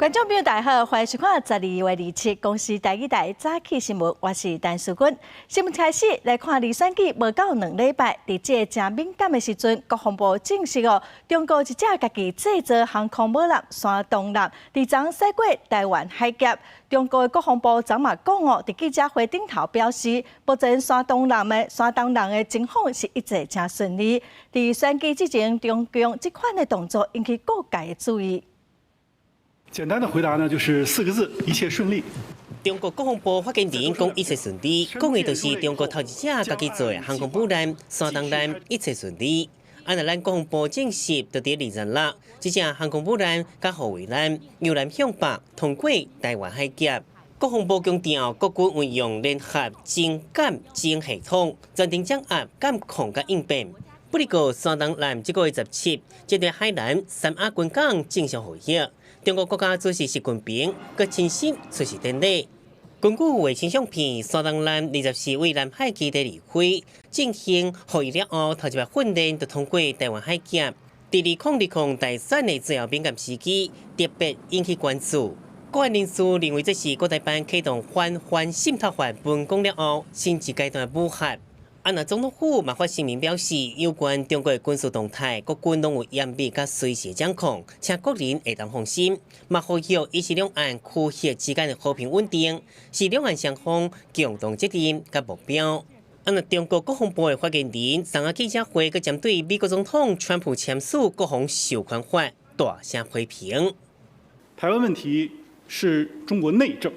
觀眾朋友大家好，歡迎收看12月27公視台語台早起新聞，我是陳淑君。新聞開始來看，離選舉無夠2禮拜，佇這个誠敏感的時陣，國防部證實哦，中國一隻家己製造航空母艦山東艦，佇昨駛過台灣海峽。中國的國防部昨嘛講哦，佇記者會頂頭表示，目前山東艦的情況是一切誠順利。佇選舉之前，中共這款的動作引起各界的注意。簡單的回答呢，就是四個字：一切順利。中國國防部發言人講一切順利，講的就是中國頭一隻家己做的航空母艦山東艦一切順利。啊，若咱國防部證實，就佇26，這隻航空母艦佮護衛艦由南向北通過台灣海峽。國防部強調，國軍運用聯合偵監偵系統，全程掌握監控佮應變。不過，山東艦這個月17，針對海南三亞軍港正式服役。中國國家主席習近平閣親身出席典禮。根據衛星相片，山東艦24位南海基地離開，進行服役了後，頭一擺訓練就通過台灣海峽。佇2020大選的最後敏感時期，特別引起關注。國安人士認為，這是國台辦啟動反反滲透法文攻了後，新一階段的武嚇。啊，若總統府嘛發聲明表示，有關中國的軍事動態，國軍攏有嚴密佮隨時掌控，請國人會當放心。嘛呼籲維持兩岸區域之間的和平穩定，是兩岸雙方共同責任佮目標。啊，若中國國防部的發言人昨下記者會，閣針對美國總統川普簽署國防授權法大聲批評。台灣問題是中國內政，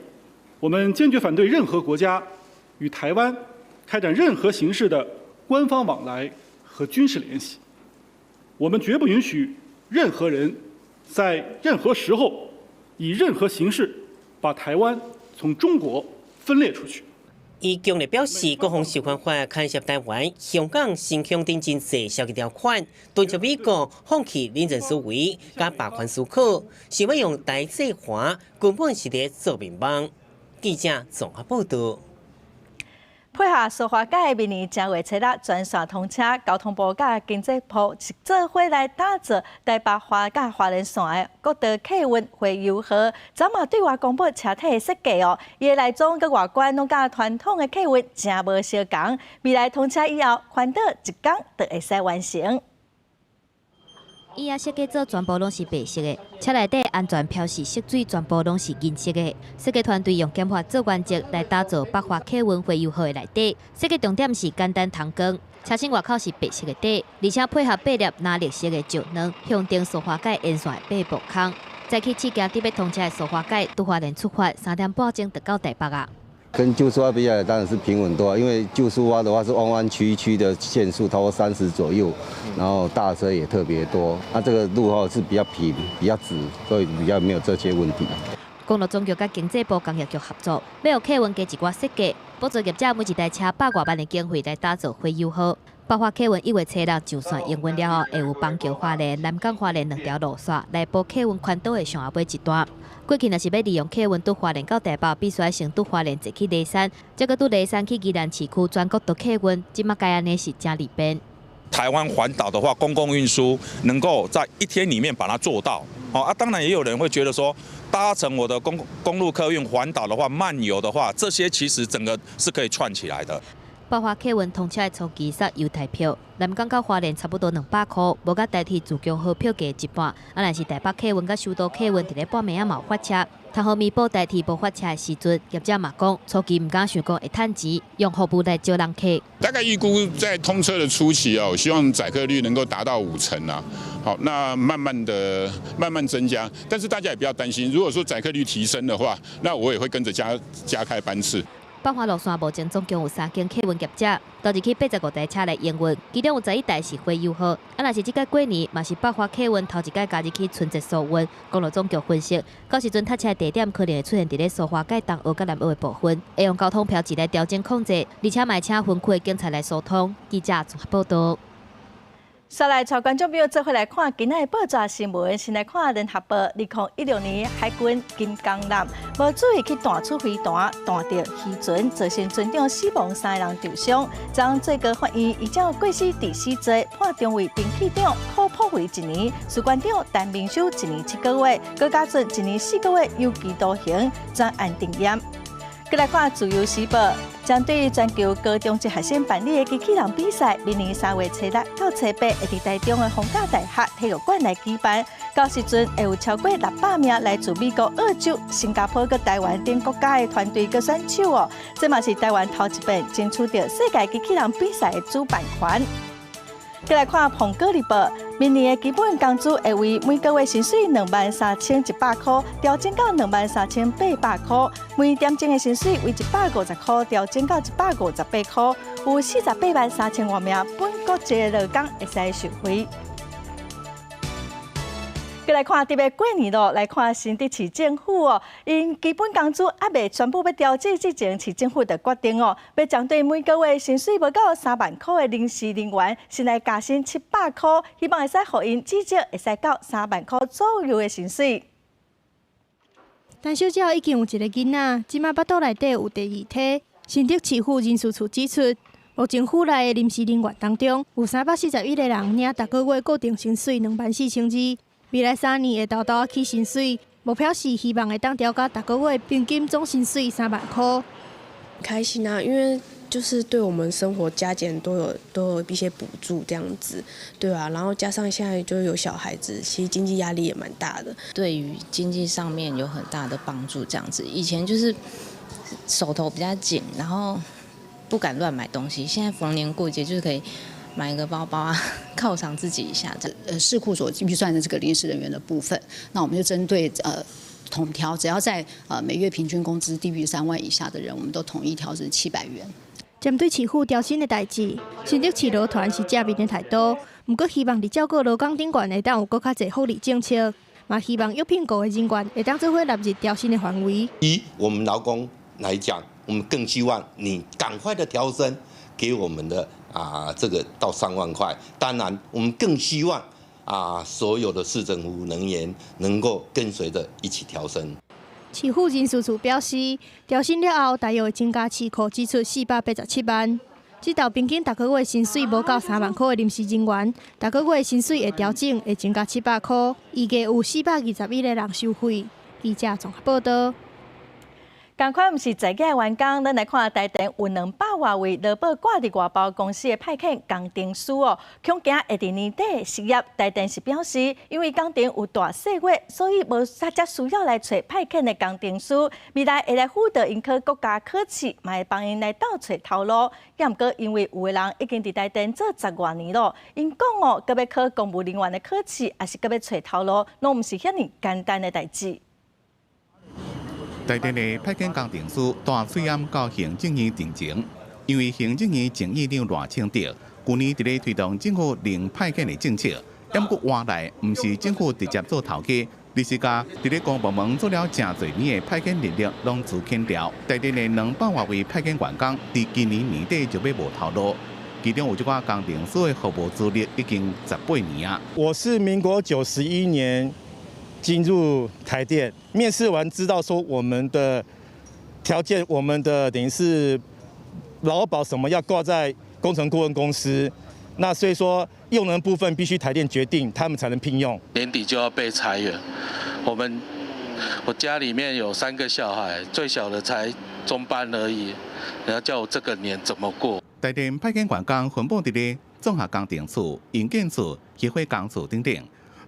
我們堅決反對任何國家與台灣開展任何形式的官方往來和軍事聯繫，我們絕不允許任何人在任何時候以任何形式把台灣從中國分裂出去。伊強烈表示，國防授權法牽涉台灣、香港、新疆等真濟消極條款，敦促美國放棄冷戰思維佮霸權思考，想欲用台制華，根本是佇做夢夢。記者綜合報道。配合蘇花改明年正月初六全線通車，交通部佮經濟部是做伙來打造台北花佮花蓮線的國道客運回遊號。昨嘛對外公布車體的設計哦，伊的內裝佮外觀攏佮傳統的客運誠無相仝。未來通車以後，環島一工就會使完成。伊仔設計做全部攏是白色的，車內底安全標識色水全部攏是銀色的。設計團隊用減法做原則來打造北花客運回遊號的內底。設計重點是簡單通光，車身外口是白色的底，而且配合八粒藍綠色的石軟，象徵蘇花改沿線的八步空。早起試行準欲通車的蘇花改，對花蓮出發，3點半鐘就到台北啊。跟舊蘇花比起來，當然是平穩多，因為舊蘇花的話是彎彎曲曲的限速超過30左右，然後大車也特別多。那這個路號是比較平、比較直，所以比較沒有這些問題。公路總局佮經濟部工業局合作，欲予客運加一寡設計，補助業者每一台車100外萬的經費來打造回遊號。北花客運1月初六上線營運了後，會有板橋花蓮、南港花蓮兩條路線來補客運環島的上後尾一段。過去若是欲利用客運對花蓮到台北，必須先對花蓮坐去梨山，再閣對梨山去宜蘭市區轉國道客運，這馬改按呢是誠利便。台灣環島的話，公共運輸能夠在一天裡面把它做到。好啊，當然也有人會覺得說，搭乘我的公路客運環島的話，漫遊的話，這些其實整個是可以串起來的。北花客運通車的初期殺優待票，南港到花蓮差不多200箍，無佮台鐵自強號票價一半。啊，若是台北客運佮首都客運佇咧半暝仔嘛有發車，通好彌補台鐵無發車的時陣，業者嘛講，初期毋敢想講會趁錢，用服務來招人客。大概預估在通車的初期哦，希望載客率能夠達到5成啊。好，那慢慢的慢慢增加，但是大家也不要擔心，如果說載客率提升的話，那我也會跟着加開班次。北花路線目前總共有三間客運業者，投入去85台車來營運，其中有11台是回遊號。啊，若是這屆過年，嘛是北花客運頭一擺加入去春節疏運。公路總局分析，到時陣塞車地點可能會出現佇咧蘇花改東澳佮南澳的部分，會用交通標誌來調整控制，而且嘛會請分區的警察來疏通。記者綜合報道。煞來帶觀眾朋友做伙來看今仔的報紙新聞，先來看聯合報，2016年海軍金剛艦無注意去彈出飛彈，彈著漁船，造成船長死亡，三個人受傷。昨最高法院依照過失致死罪判中尉兵器長可判破费一年，士官長陳明修一年7個月，高嘉俊一年4個月有期徒刑，轉案定讞。閣來看《自由時報》，針對全球高中職學生辦理的機器人比賽，明年3月初六到初八，會佇台中的逢甲大學體育館來舉辦。到時陣會有超過600名來自美國、澳洲、新加坡、佮台灣等國家的團隊佮選手哦。這嘛是台灣頭一遍爭取著世界機器人比賽的主辦權。閣來看《蘋果日報》，明年的基本工資會為每個月薪水23,100箍，調整到23,800箍；每點鐘的薪水為150箍，調整到158箍。有48萬3千外名本國籍的勞工會使受惠。閣來看特別過年囉，來看新竹市政府哦，𪜶基本工資猶未宣布欲調整之前，市政府就決定哦，欲針對每個月薪水無夠3萬箍的臨時人員，先來加薪700箍，希望會使予𪜶至少會使到3萬箍左右的薪水。陳小姐已經有一个囡仔，這馬腹肚內底有第二胎。新竹市府人事處指出，目前府內的臨時人員當中，有341個人領逐個月固定薪水24,200。未來3年會沓沓起薪水，目標是希望會當調到逐個月平均總薪水3萬箍。開心啊，因為就是對我們生活加減都有一些補助這樣子，對啊，然後加上現在就有小孩子，其實經濟壓力也蠻大的，對於經濟上面有很大的幫助。這樣子，以前就是手頭比較緊，然後不敢亂買東西，現在逢年過節就是可以買個包包啊，犒賞自己一下。市庫所預算的這個臨時人員的部分，那我們就針對統調，只要在每月平均工資低於3萬以下的人，我們都統一調整700元。針對市府調薪的代誌，新竹市勞團是正面的態度，毋過希望佇照顧勞工頂懸會當有閣較濟福利政策，嘛希望約聘雇的人員會當做伙納入調薪的範圍。以我們勞工來講，我們更希望你趕快的調升，給我們的這個到3萬塊。當然，我們更希望所有的市政府人員能夠跟隨着一起調升。市府人事處表示，調薪了後，大約會增加市庫支出487萬。這道平均逐個月薪水無夠3萬箍的臨時人員，逐個月薪水會調整，會增加700箍。預計有421個人受惠。記者綜合報道。仝款毋是在業員工，咱來看台電有200外位勞保掛佇外包公司的派遣工程師哦，恐驚會佇年底失業。台電是表示，因為工程有大細月，所以無啥遮需要來揣派遣的工程師。未來會來輔導𪜶考國家考試，嘛會幫𪜶來鬥揣頭路。猶毋過因為有的人已經佇台電做十外年囉，𪜶講哦，閣欲考公務人員的考試，抑是閣欲揣頭路，攏毋是遐爾簡單的代誌。台電的派遣工程師大喙罨到行政院陳情，因為行政院前院長賴清德舊年佇咧推動政府零派遣的政策，毋過換來毋是政府直接做頭家，而是共佇咧公部門做了誠濟年的派遣人力攏資遣掉。台電的200外位派遣員工，佇今年年底就欲無頭路，其中有一寡工程師的服務資歷已經18年啊。我是民國91年進入台電，面試完知道說我們的條件，我們的等於是勞保什麼要掛在工程顧問公司，那所以說用人部分必須台電決定，他們才能聘用。年底就要被裁員，我家裡面有三個小孩，最小的才中班而已，你要叫我這個年怎麼過？台電派遣員工分布佇咧綜合工程處、營建處、協會工處等等。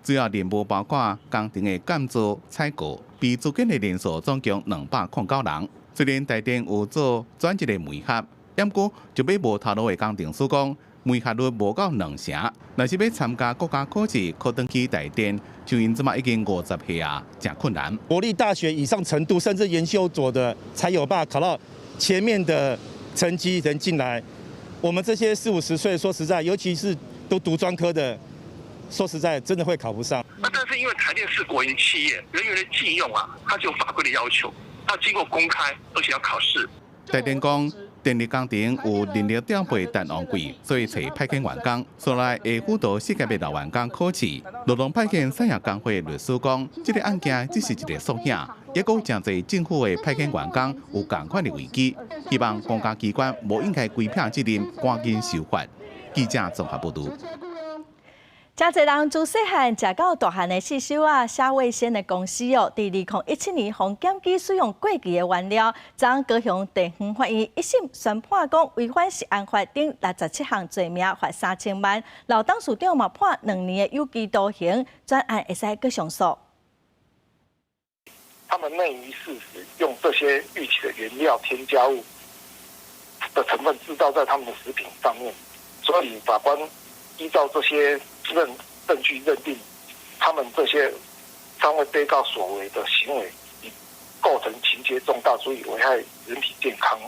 主要任務包括工程的監造、採購，被資遣的人數總共209人。雖然台電有做轉職的媒合，毋過就欲無頭路的工程師講，媒合率無夠兩成。若是欲參加國家考試，考轉去台電，像𪜶這馬已經50歲啊，誠困難。國立大學以上程度，甚至研究所的，才有辦法考到前面的成績能進來。我們這些四五十歲，說實在，尤其是都讀專科的。說實在，真的會考不上。那但是因為台電是國營企業，人員的進用啊，它就有法規的要求，要經過公開，而且要考試。台電講，電力工程有人力調配淡旺季，所以揣派遣員工，煞來會輔導失業的老員工考試。勞動派遣產業工會律師講，這個案件只是一個縮影，抑閣有誠濟政府的派遣員工有仝款的危機，希望公家機關無應該規撇責任，趕緊修法。記者綜合報導。誠濟人自細漢食到大漢的四手仔，蝦味先的公司哦，佇2017年予檢舉使用過期的原料，昨高雄地方法院一審宣判講違反食安法等67項罪名，罰3000萬。老董事長嘛判2年的有期徒刑，轉案會使閣上訴。他們昧於事實，用這些預期的原料添加物的成分製造在他們的食品上面，所以法官依照這些證據認定，他們這些三位被告所為的行為，已構成情節重大，足以危害人體健康。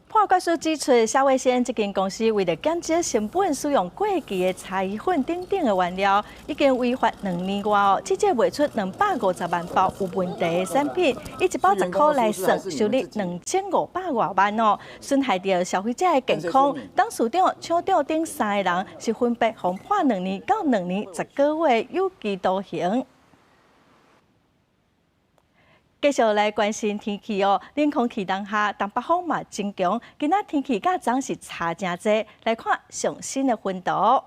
判決書指出，蝦味先這間公司為著減少成本，使用過期的茶葉粉等等的原料，已經違法2年外哦，至少賣出250萬包有問題的產品，以一包10箍來算，收入2500外萬哦，損害著消費者的健康。董事長、廠長等三个人是分別予判2年到2年10個月有期徒刑。繼續來關心天氣哦，冷空氣南下，東北風嘛真強。今仔天氣佮昨是差誠濟，來看上新的溫度。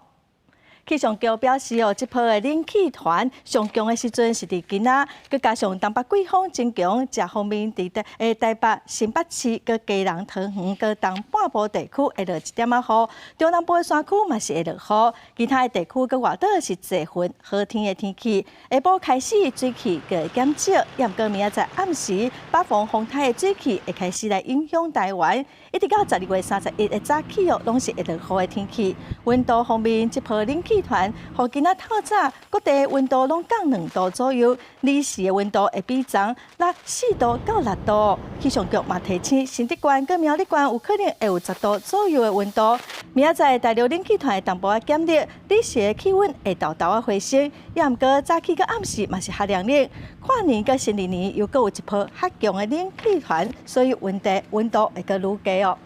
氣象局表示哦，這波的冷氣團上強的時陣是佇今仔，閣加上東北季風真強，這方面佇台北、新北市、閣基隆、桃園、閣東半部地區會落一點仔雨，中南部的山區嘛是會落雨，其他的地區閣外島是濟雲好天的天氣。下晡開始水汽會減少，也毋過明仔載暗時北風風颱的水汽會開始來影響台灣，一直到12月31的早起哦，攏是會落雨的天氣。溫度方面，這波冷氣團，予今仔透早各地溫度攏降2度左右，暝時的溫度會比昨落4度到6度。氣象局嘛提醒，新竹縣佮苗栗縣有可能會有10度左右的溫度。明仔載大陸冷氣團會淡薄仔減熱，暝時的氣溫會沓沓仔回升。也毋過早起佮暗時嘛是較涼冷。跨年佮新曆年又閣有一波較強的冷氣團，所以溫度會閣愈低哦。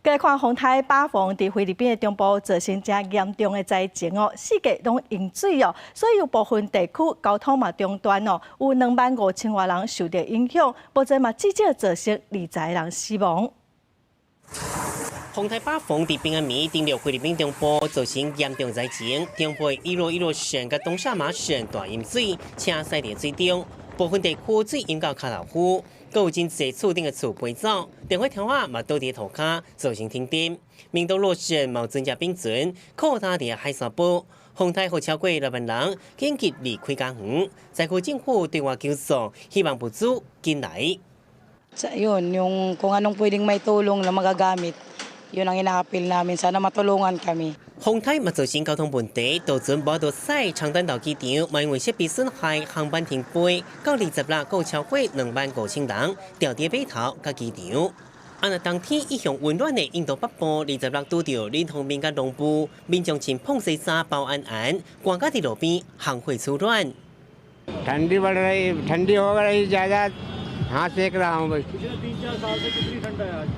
來看風颱巴縫佇菲律賓的中部造成誠嚴重的災情哦，四界攏淹水哦，所以有部分地區交通嘛中斷哦，有2萬5千外人受著影響，目前嘛至少造成20個人死亡。風颱巴縫佇平安暝登陸菲律賓中部，造成嚴重災情，中部伊洛伊洛省佮東沙馬省大淹水，車駛佇水中，部分地區水淹到跤頭趺。閣有真濟厝頂的厝飛走，電火柱仔嘛倒佇塗跤，造成停電。明多洛省嘛有船隻冰船，擴大佇海沙埔，風颱予超過6萬人緊急離開家園，災區政府對外求助，希望物資緊來。 Yun, yung kung anong pwedeng maitulong na magagamit, yun ang ina-appeal namin. Sana matulungan kami. 風颱嘛造成交通問題，渡船無法駛長灘島機場，嘛因為設備損害，航班停飛。到26，閣有超過2萬5千人牢佇碼頭佮機場。啊，若冬天一向溫暖的印度北部，26拄著冷鋒面佮濃霧，民眾穿膨西衫包絚絚，寒甲佇路邊烘火取暖。 ठंडी बढ़ रही, ठंडी हो रही ज़्यादा, हाथ सेक रहा हूँ। 3-4 साल से कितनी ठंड है आज?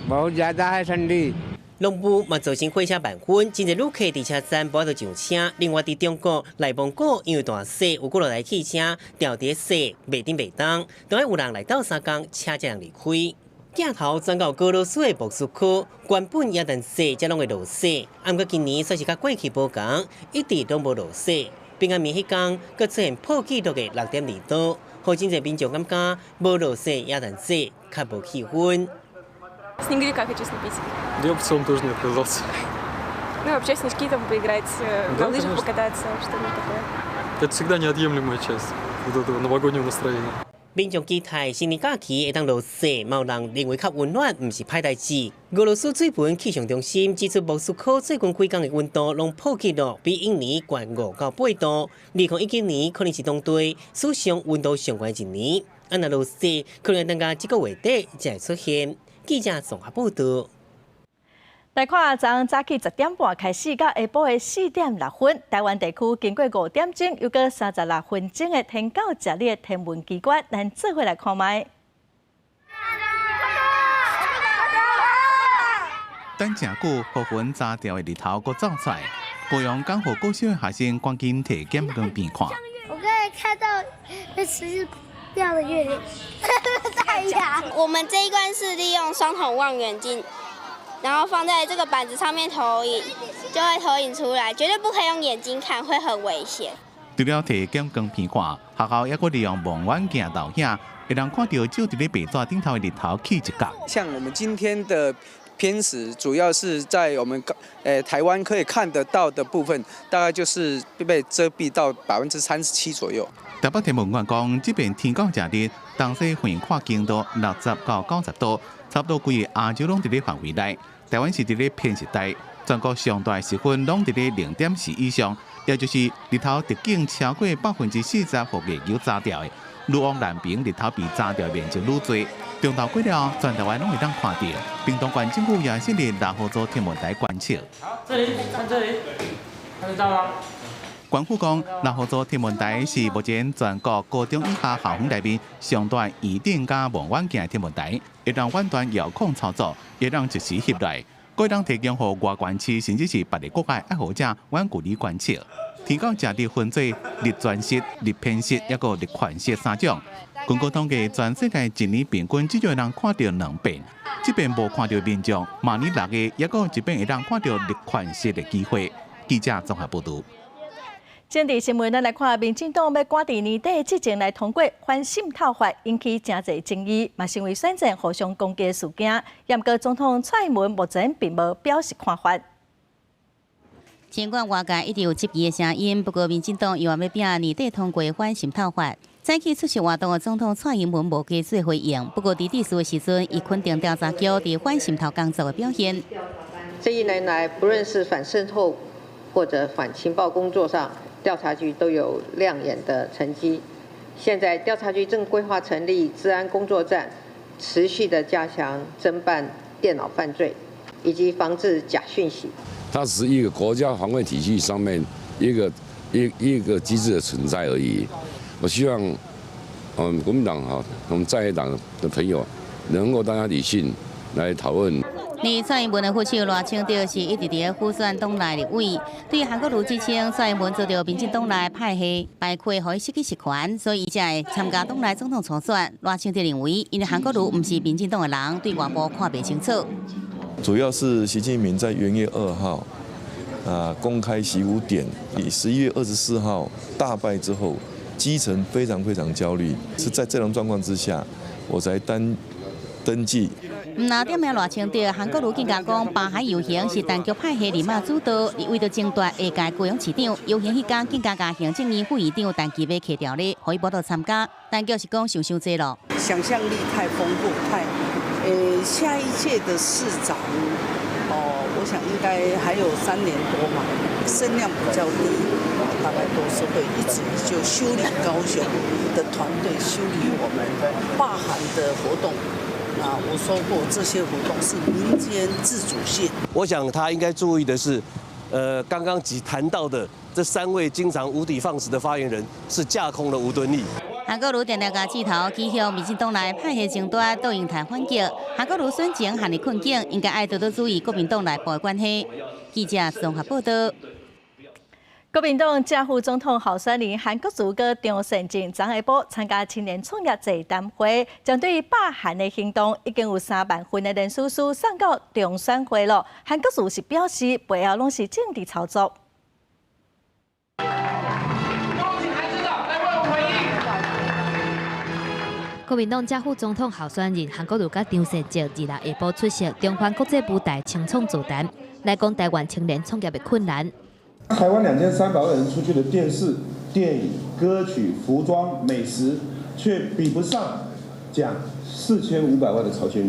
बहुत ज़्यादा है ठंडी。濃霧嘛造成火車慢分，真濟旅客佇車站無法度上車。另外，佇中國內蒙古，因為大雪，有幾落台汽車牢佇雪袂振袂動，當愛有人來鬥相共，車才能離開。鏡頭轉到俄羅斯的莫斯科，原本耶誕節才攏會落雪，毋過今年煞是佮過去無仝，一直攏無落雪。平安暝彼工，閣出現破紀錄的6.2度，予真濟民眾感覺無落雪耶誕節較無氣氛。 Снеговика хочу слепить. Я бы в целом тоже не отказался. Ну, вообще снежки там поиграть, Да, на лыжах конечно. покататься, что-нибудь такое. Это всегда неотъемлемая часть вот этого новогоднего настроения. 民眾期待新年假期會當落雪，嘛有人認為較溫暖，毋是歹代誌。俄羅斯水文氣象中心指出，莫斯科最近幾工的溫度攏破紀錄，比往年懸5到8度。2019年可能是當地史上溫度上懸一年。啊，若落雪，可能等到這個月底才會出現。記者綜合報道。來看，昨早起10點半開始到下晡的4點6分，台灣地區經過5點鐘，又閣36分鐘的天狗食日天文奇觀，咱做伙來看覓。等誠久，烏雲遮牢的日頭閣走出來，高雄港湖國小的學生趕緊提減光片看。我剛才看到那吃掉的月亮，太陽。我們這一關是利用雙筒望遠鏡然後放在這個板子上面投影，就會投影出來，絕對不可以用眼睛看，會很危險。除了提供光片看，學校猶閣利用望遠鏡投影，會當看著照佇咧白紙頂頭的日頭去一角。像我們今天的偏食，主要是在我們台灣可以看得到的部分，大概就是被遮蔽到37%左右。台北天文館講，這遍天夠正熱，東西遠看經度60到90度，差不多規个亞洲攏佇咧範圍內。台灣是佇咧偏食帶，全國上大時分攏佇咧0.4以上，也就是日頭直徑超過40%，予月球遮掉的。愈往南邊日頭被遮掉面積愈濟。中晝過了，全台灣攏會當看著。屏東縣政府也設立六號座天文台觀測。好，這裡看這裡，看得到嗎？縣府講，六號座天文台是目前全國高中以下校園內面上大圓頂佮望遠鏡的天文台，會當遠端遙控操作，會當即時翕來，閣會當提供予外縣市甚至是別个國家愛好者遠距離觀測。天狗食日分做日全食、日偏食，抑閣日環食三種。根據統計，全世界一年平均至少會當看著兩遍。這遍無看著民眾，明年6月抑閣有一遍會當看著日環食的機會。記者綜合報導。政治新聞，咱來看，民進黨欲趕佇年底之前來通過反滲透法，引起誠濟爭議，嘛成為選戰互相攻擊的事件。毋過總統蔡英文目前並無表示看法。儘管外界一直有質疑的聲音，不過民進黨猶原欲拼年底通過反滲透法。早起出席活動的總統蔡英文無加做回應，不過佇致辭的時陣，伊肯定調查局佇反滲透工作的表現。這一年來，不論是反滲透或者反情報工作上，調查局都有亮眼的成績。現在調查局正規劃成立資安工作站，持續的加強偵辦電腦犯罪，以及防治假訊息。它只是一個國家防衛體系上面一個機制的存在而已。我希望，國民黨哈，我們在野黨的朋友能夠大家理性來討論。而蔡英文的副手賴清德是一直佇咧輔選黨內立委，對韓國瑜指稱蔡英文遭著民進黨內派系排開，予伊失去實權，所以伊才會參加黨內總統初選。賴清德認為，因為韓國瑜毋是民進黨的人，對外部看袂清楚。主要是習近平在元月2號啊公開習五點，以11月24號大敗之後，基層非常非常焦慮，是在這種狀況之下，我才登記。毋若點名賴清德，韓國瑜更加講，罷韓遊行是陳菊派系人馬主導，為著爭奪下屆高雄市長，遊行彼工更加共行政院副院長陳其美客調咧，予伊無度參加。陳菊是講想傷濟咯。想象力太豐富，太，下一屆的市長，哦，我想應該還有3年多嘛，聲量比較低，大概都是會一直就修理高雄的團隊，修理我們罷韓的活動。啊，我說過這些活動是民間自主性。我想他應該注意的是，剛剛只談到的這三位經常無的放矢的發言人是架空了吳敦義。韓國瑜定定共箭頭指向民進黨內派系爭奪，杜英台反擊。韓國瑜選前陷入困境，應該愛多多注意國民黨內部的關係。記者綜合報道。國民黨正副總統候選人韓國瑜佮張善政昨下晡參加青年創業座談會，針對罷韓的行動，已經有3萬份的聯署書送到中選會了。韓國瑜是表示，背後攏是政治操作。恭請韓市長來為我們回應。國民黨正副總統候選人韓國瑜佮張善政26下晡出席中環國際舞台青創座談，來講台灣青年創業的困難。台灣2300萬人出去的電視、電影、歌曲、服裝、美食，卻比不上講4500萬的朝鮮語。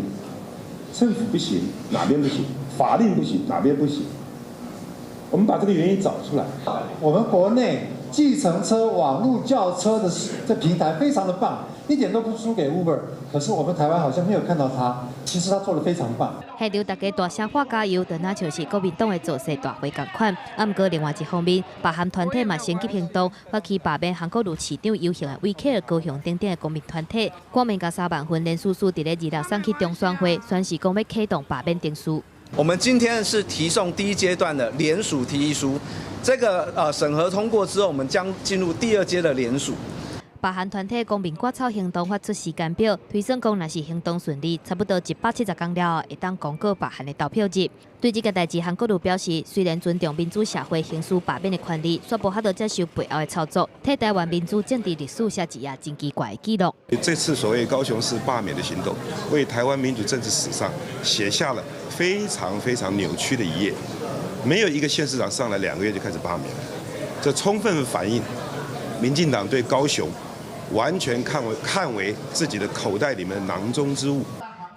政府不行，哪邊不行？法令不行，哪邊不行？我們把這個原因找出來。我們國內計程車、網路叫車的這平台非常的棒，一點都不輸給 Uber。可是我們台灣好像沒有看到它，其實它做得非常棒。現場大家大聲喊加油，就若像是國民黨的造勢大會仝款。啊，毋過另外一方面，罷韓團體嘛升級行動，發起罷免韓國瑜市長遊行的威嚇高雄等等的公民團體，趕面共3萬份聯署書佇咧26送去中選會，宣示講欲啟動罷免程序。我們今天是提送第一階段的聯署提議書，這個審核通過之後，我們將進入第二階的聯署。罷韓團體公民割草行動發出時間表，推算講，若是行動順利，差不多170天了後，會當公告罷韓的投票日。對這個代誌，韓國瑜表示，雖然尊重民主社會行使罷免的權利，卻無法度接受背後的操作，替台灣民主政治歷史寫一頁真奇怪的記錄。這次所謂高雄市罷免的行動，為台灣民主政治史上寫下了非常非常扭曲的一頁。沒有一個縣市長上來2個月就開始罷免，這充分反映民進黨對高雄完全看為自己的口袋裡面的囊中之物。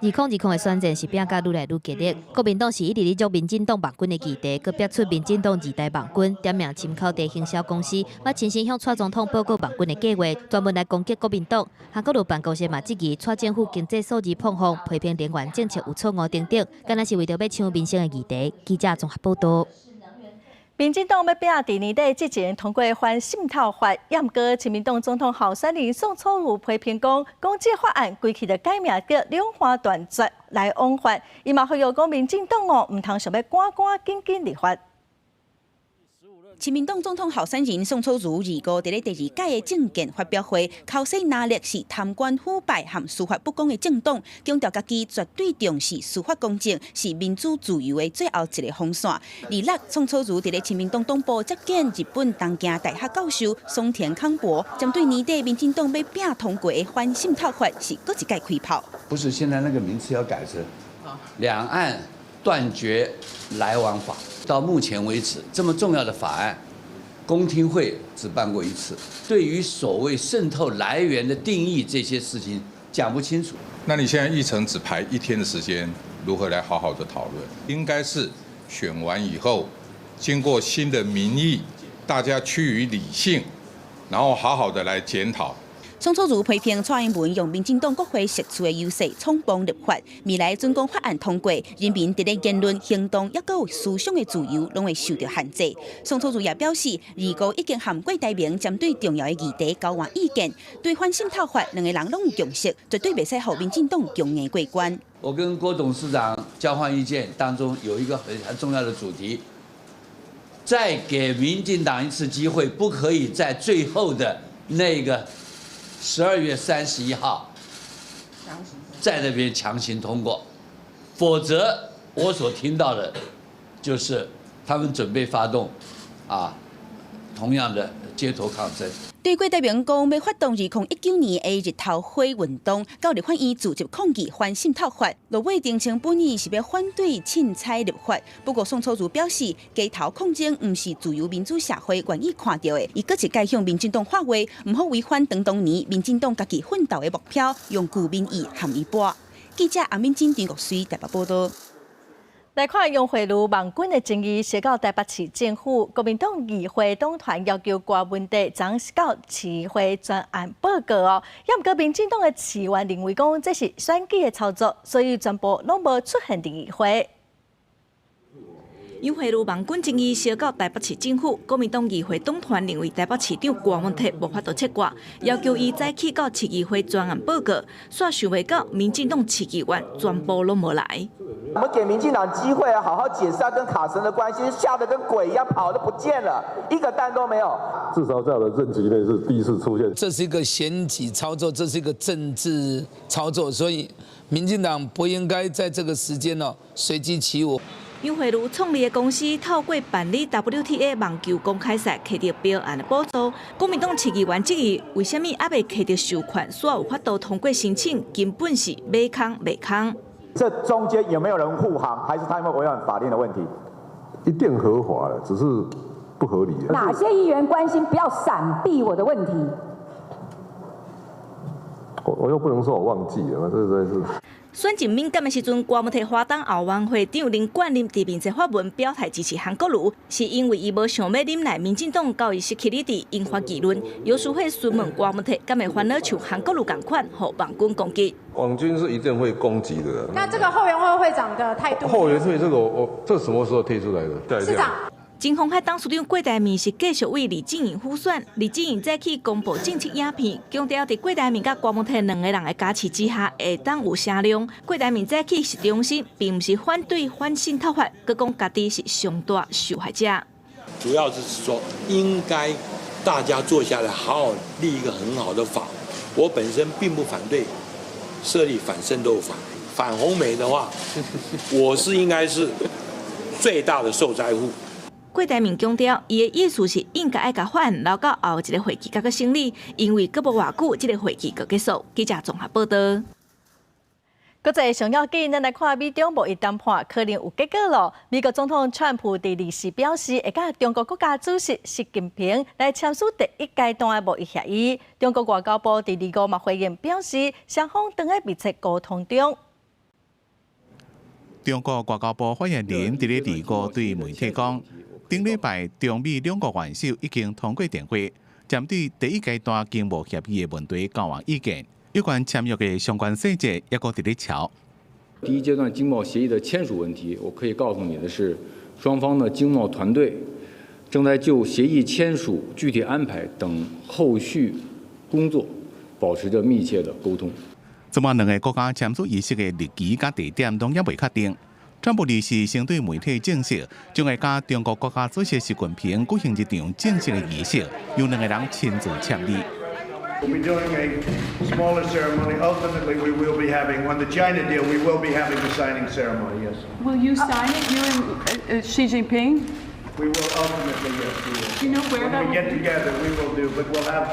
2020的選戰是拚甲愈來愈激烈，國民黨是一直咧捉民進黨網軍的議題，閣逼出民進黨二代網軍點名深口地行銷公司，嘛親身向蔡總統報告網軍的計劃，專門來攻擊國民黨。韓國瑜辦公室嘛質疑蔡政府經濟數字膨風，批評能源政策有錯誤等等，敢若是為著欲搶民生的議題。記者綜合報導。民進黨欲拚佇年底之前通過反滲透法，毋過親民黨總統候選人宋楚瑜批評講，講這法案規氣就改名叫兩岸斷絕來往法，伊嘛呼籲講民進黨哦，毋通想欲趕趕緊緊立法。親民黨總統候選人宋楚瑜25佇咧第二屆的政見發表會，剾洗藍綠是貪官腐敗和司法不公的政黨，強調家己絕對重視司法公正，是民主自由的最後一个防線。26，宋楚瑜佇咧親民黨黨部接見日本東京大學教授松田康博，針對年底民進黨欲拚通過的反滲透法，是閣一擺開炮。不是，現在那個名詞要改成兩岸斷絕來往法。到目前為止，這麼重要的法案，公聽會只辦過一次。對於所謂滲透來源的定義，這些事情講不清楚。那你現在議程只排一天的時間，如何來好好的討論？應該是選完以後，經過新的民意，大家趨於理性，然後好好的來檢討。宋楚瑜批評蔡英文用民進黨國會席次的優勢衝鋒立法，未來準講法案通過，人民佇咧言論、行動抑閣有思想的自由，攏會受著限制。宋楚瑜也表示，25已經和郭台銘針對重要的議題交換意見，對反滲透法兩个人攏有共識，絕對袂使予民進黨強硬過關。我跟郭董事長交換意見當中，有一個很重要的主題，再給民進黨一次機會，不可以在最後的那個12月31號，在那邊強行通過，否則我所聽到的，就是他們準備發動，同樣的街頭抗爭。對郭台銘講欲發動2019年的日頭花運動，到立法院組織抗議反滲透法，落尾澄清本意是欲反對凊彩立法。不過宋楚瑜表示，街頭抗爭毋是自由民主社會願意看著的。伊閣一擺向民進黨喊話，毋好違反當年民進黨家己奮鬥的目標，用舊民意和伊搏。記者阿敏珍、陳國水台北報導。來看楊蕙如網軍的爭議，燒到台北市政府，國民黨議會黨團要求郭文帝昨到市會專案報告哦。也毋過民進黨的市議員認為講這是選舉的操作，所以全部攏無出現佇議會。楊蕙如網軍爭議燒到台北市政府，國民黨議會黨團認為台北市長郭文棣無法度切割，要求伊早起到市議會專案報告，煞想袂到民進黨市議員全部攏無來。我們給民進黨機會啊，好好解釋他跟卡神的關係，嚇得跟鬼一樣，跑都不見了，一個蛋都沒有。至少在我的任期內是第一次出現。這是一個選舉操作，這是一個政治操作，所以民進黨不應該在這個時間呢隨機起舞。楊蕙如創立的公司透過辦理 WTA 網球公開賽，摕著標案的補助。國民黨市議員質疑，為啥物猶未摕著授權，煞有法度通過申請，根本是馬空袂空。這中間有沒有人護航，還是他有沒有違反法令的問題？一定合法的，只是不合理。哪些議員關心？不要閃避我的問題。我又不能說我忘記了，這實在是。選情敏感的時陣，郭文棣花東後援會長林冠林佇面冊發文表態支持韓國瑜，是因為伊無想欲忍耐民進黨到伊失去理智，引發議論。游淑慧詢問郭文棣，敢會煩惱像韓國瑜仝款，予網軍攻擊？網軍是一定會攻擊的。那這個後援會會長的態度？後援會這個我這什麼時候推出來的？對，市長。前鴻海董事長郭台銘是繼續為李正穎輔選，李正穎早起公布政策影片，強調佇郭台銘佮郭文棣兩个人的加持之下，會當有聲量。郭台銘早起是重申，並毋是反對反滲透法，閣講家己是上大受害者。主要就是說，應該大家坐下來好好立一個很好的法。我本身並不反對設立反滲透法，反紅媒的話，我是應該是最大的受災戶。郭台銘強調，伊的意思是應該愛共法案留到後一个會期才閣審理，因為閣無偌久，這个會期就結束。記者綜合報道。國際上要緊，咱來看美中貿易談判可能有結果囉。美國總統川普佇二四表示，會佮中國國家主席習近平來簽署第一階段的貿易協議。中國外交部佇二五嘛回應表示，雙方正咧密切溝通中。中國外交部發言人佇咧二五對媒體講，頂禮拜中美兩國元首已經通過電話，針對第一階段經貿協議的問題交換意見。有關簽約的相關細節，猶閣佇咧喬。第一階段經貿協議的簽署問題，我可以告訴你的是，雙方的經貿團隊正在就協議簽署具體安排等後續工作保持着密切的溝通。這擺兩個國家簽署儀式的日期佮地點攏猶未確定。川普二四先對媒體證實，將會佮中國國家主席習近平舉行一場正式的儀式，由兩個人親自簽字。 We'll be doing a smaller ceremony. Ultimately, we will be having, on the China deal, we will be having the signing ceremony, yes. Will you sign it, you and Xi Jinping? We will ultimately, yes, we will. Do you know where When that we will get be? together, we will do, but we'll have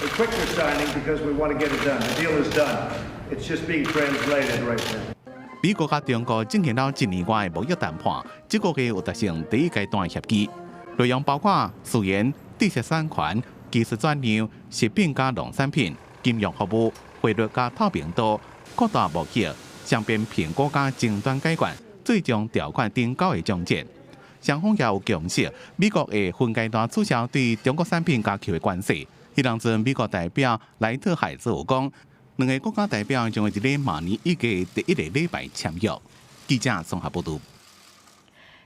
a quicker signing because we want to get it done. The deal is done. It's just being translated right now. 美國佮中國進行了一年外的貿易談判，這個月有達成第一階段協議，內容包括資源、知識產權、技術轉讓、食品佮農產品、金融服務、匯率佮透明度、擴大貿易、雙邊評估佮爭端解決、最終條款等九个章節。雙方也有共識，美國會分階段取消對中國產品加扣的關稅。彼當陣，美國代表萊特海澤有講，兩个國家代表將會佇咧明年一月第一个禮拜簽約。記者綜合報道。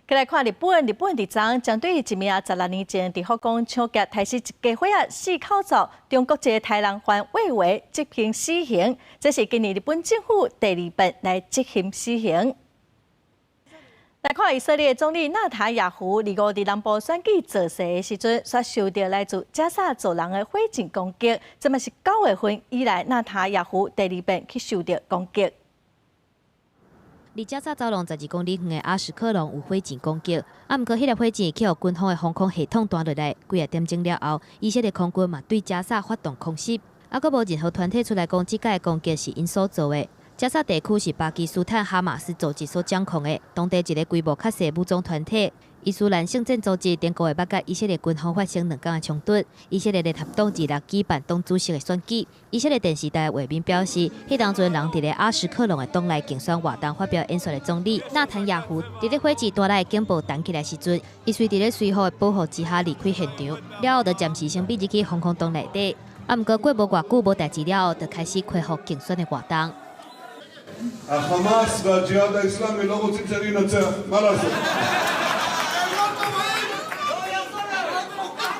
過來看日本，日本佇昨針對一名16年前佇福岡搶劫、刣死一家伙仔四口走中國籍的殺人犯魏偉執行死刑，這是今年日本政府第二遍來執行死刑。來看以色列總理納塔亞胡，二五佇南部選舉造勢的時陣，煞受著來自加薩走廊的火箭攻擊。這嘛是9月份以來，納塔亞胡第二遍去受著攻擊。佇加薩走廊12公里遠的阿什克隆有火箭攻擊，啊，毋過彼粒火箭去予軍方的防空系統彈落來，幾仔點鐘了後，以色列空軍嘛對加薩發動空襲，啊，閣無任何團體出來講這擺的攻擊是𪜶所做的。加薩地區是巴基斯坦哈馬斯組織所掌控的，當地一个規模較細武裝團體伊斯蘭聖戰組織頂個月捌佮以色列軍方發生兩工的衝突。以色列聯合黨26舉辦黨主席的選舉。以色列電視台畫面表示，彼當陣人佇咧阿什克隆的黨內競選活動發表演說的總理納坦雅胡，佇咧火箭彈來的警報彈起來時陣，伊隨佇咧隨扈的保護之下離開現場，了後就暫時先避入去防空洞內底。啊，毋過過無偌久無代誌了後，就開始恢復競選的活動。 החמאס והג'יהאד האיסלאמי לא רוצים שאני אנצח, מה לעשות?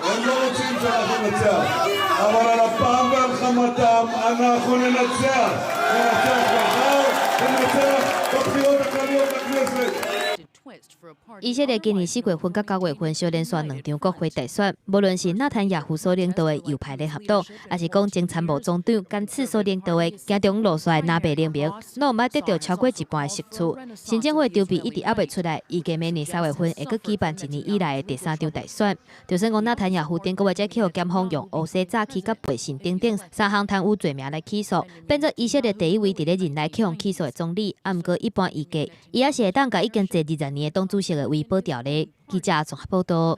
הם לא רוצים שאנחנו ננצח, אבל על אפם ועל חמתם אנחנו ננצח! ננצח מחר וננצח בבחירות הכלליות לכנסת! 以色列今年4月份佮9月份相連續兩場國會大選，無論是納坦雅胡所領導的右派聯合黨，抑是講前參謀總長甘茨所領導的行中路線的藍白聯盟，攏毋捌得著超過一半的席次。新政府籌備一直猶未出來，預計明年3月份會閣舉辦一年以來的第三場大選。就算講納坦雅胡頂個月才去予檢方用烏西詐欺佮背信等等三項貪污罪名來起訴，變做以色列第一位佇咧任內去予起訴的總理。啊，毋過一般預計，伊猶是會當共已經坐20年的黨主席的位保牢咧。記者綜合報道。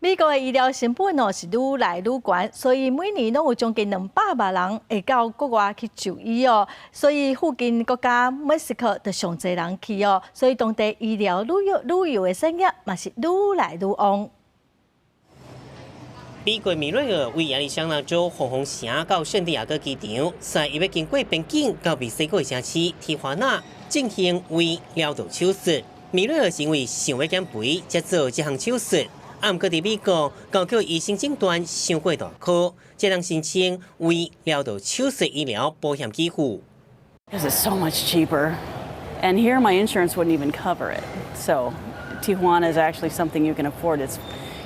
美國的醫療成本哦是愈來愈懸，所以每年攏有將近200萬人會到國外去就醫哦。所以附近國家墨西哥就上濟人去哦，所以當地醫療旅遊的產業嘛是愈來愈旺。美國米瑞爾位亞利桑那州紅紅城到聖地亞哥機場，載伊欲經過邊境到墨西哥的城市提華納進行胃療道手術。米瑞爾是因為想欲減肥，才做這項手術。啊，毋過佇美國，高級醫生診斷傷過大顆，才能申請胃療道手術醫療保險給付。 Because it's so much cheaper, and here my insurance wouldn't even cover it. So Tijuana is actually something you can afford. It's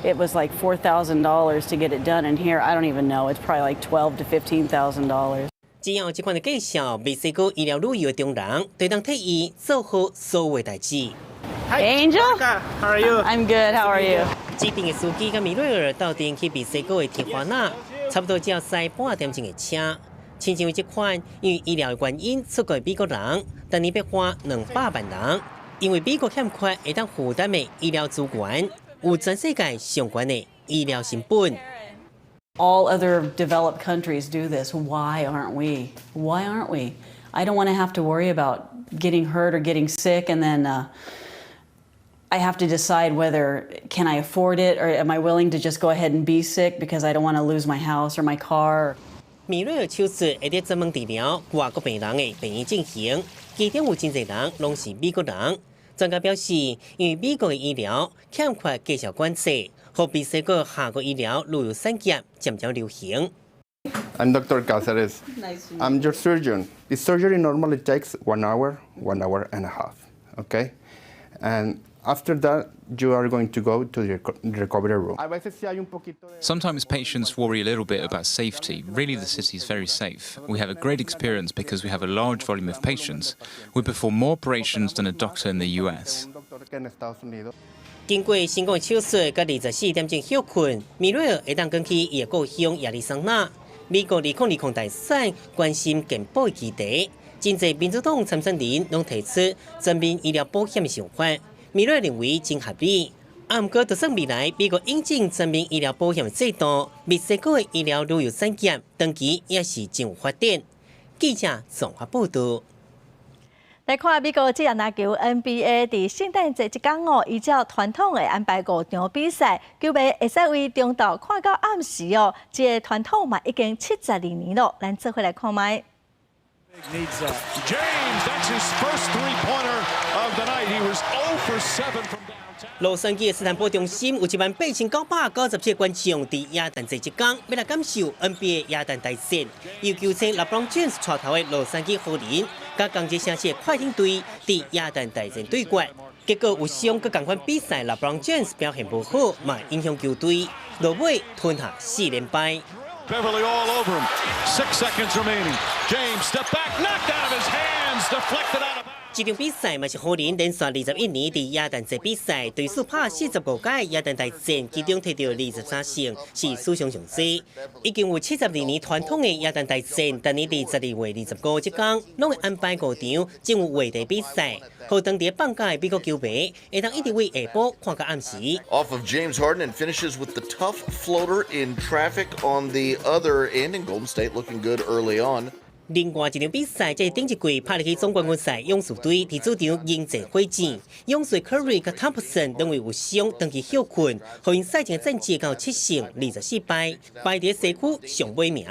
It was like $4,000 to get it done, and here I don't even know. It's probably like $12 to $15,000. 只要這款的介紹，墨西哥醫療旅遊的中人，就當替伊做好所有代誌。 Hi, Angel. How are you? I'm good. How are you? 指定的司機佮米瑞爾鬥陣去墨西哥的提華納，差不多只要駛半點鐘的車。親像這款因為醫療的原因出國的美國人，逐年欲花200萬人，因為美國欠缺會當負擔的醫療資源，有全世界上懸的醫療成本。 All other developed countries do this. Why aren't we? Why aren't we? I don't want to have to worry about getting hurt or getting sick, and then I have to decide whether can I afford it or am I willing to just go ahead and be sick because I don't want to lose my house or my car. 米瑞爾手術會佇專門治療外國病人的病院進行，其中有真濟人攏是美國人。專家表示，因為美國的醫療欠缺價數管制，予墨西哥下國醫療旅遊產業漸漸流行。 I'm Dr. Cáceres. Nice to meet I'm your surgeon. The surgery normally takes one hour, one hour and a half. Okay? And after that, you are going to go to the recovery room. Sometimes patients worry a little bit about safety. Really, the city is very safe. We have a great experience because we have a large volume of patients. We perform more operations than a doctor in the US. 經過成功手術，佮24點鐘歇睏，米瑞爾會當轉去伊的故鄉亞利桑那。美國2020大選關心健保議題，真濟民主黨參選人攏提出全民醫療保險的想法。米瑞認為真合理。啊，毋過就算未來美國引進全民醫療保險的制度，墨西哥的醫療旅遊產業長期也是真有發展。記者綜合報道。來看美國職業籃球 NBA 佇聖誕節這工哦，依照傳統會安排五場比賽，球迷會使為中晝看到暗時哦。這个傳統嘛已經72年咯，咱做伙來看覓。 James, that's his first three-pointer of the night. He was 0 for 7 from downtown. 洛杉磯的斯坦波中心有18,997個觀眾，佇耶誕節這工，欲來感受 NBA 耶誕大戰。由球星 LeBron James 帶頭的洛杉磯湖人，佮仝一城市的快艇隊佇耶誕大戰對決，結果有傷閣仝款比賽，LeBron James 表現無好，嘛影響球隊，落尾吞下四連敗。 Beverly all over him. 6 seconds remaining. James step back, knocked out of his hands, deflected out of. 這場比賽嘛是湖人連續21年佇耶誕節比賽，隊數拍45屆耶誕大戰，其中摕著23勝，是史上上濟。已經有72年傳統的耶誕大戰，逐年佇12月25這工，攏會安排五場真有話題比賽，予當地放假的美國球迷會當一直為下晡看到暗時。 Off of James Harden and finishes with the tough floater in traffic on the other end, and Golden State looking good early on. 另外一場比賽，這是頂一季拍入去總冠軍賽，勇士隊佇主場迎戰火箭。勇士 Curry 佮 Thompson 兩位有傷，長期歇睏，予𪜶賽前戰績到7勝24敗，排佇西區上尾名。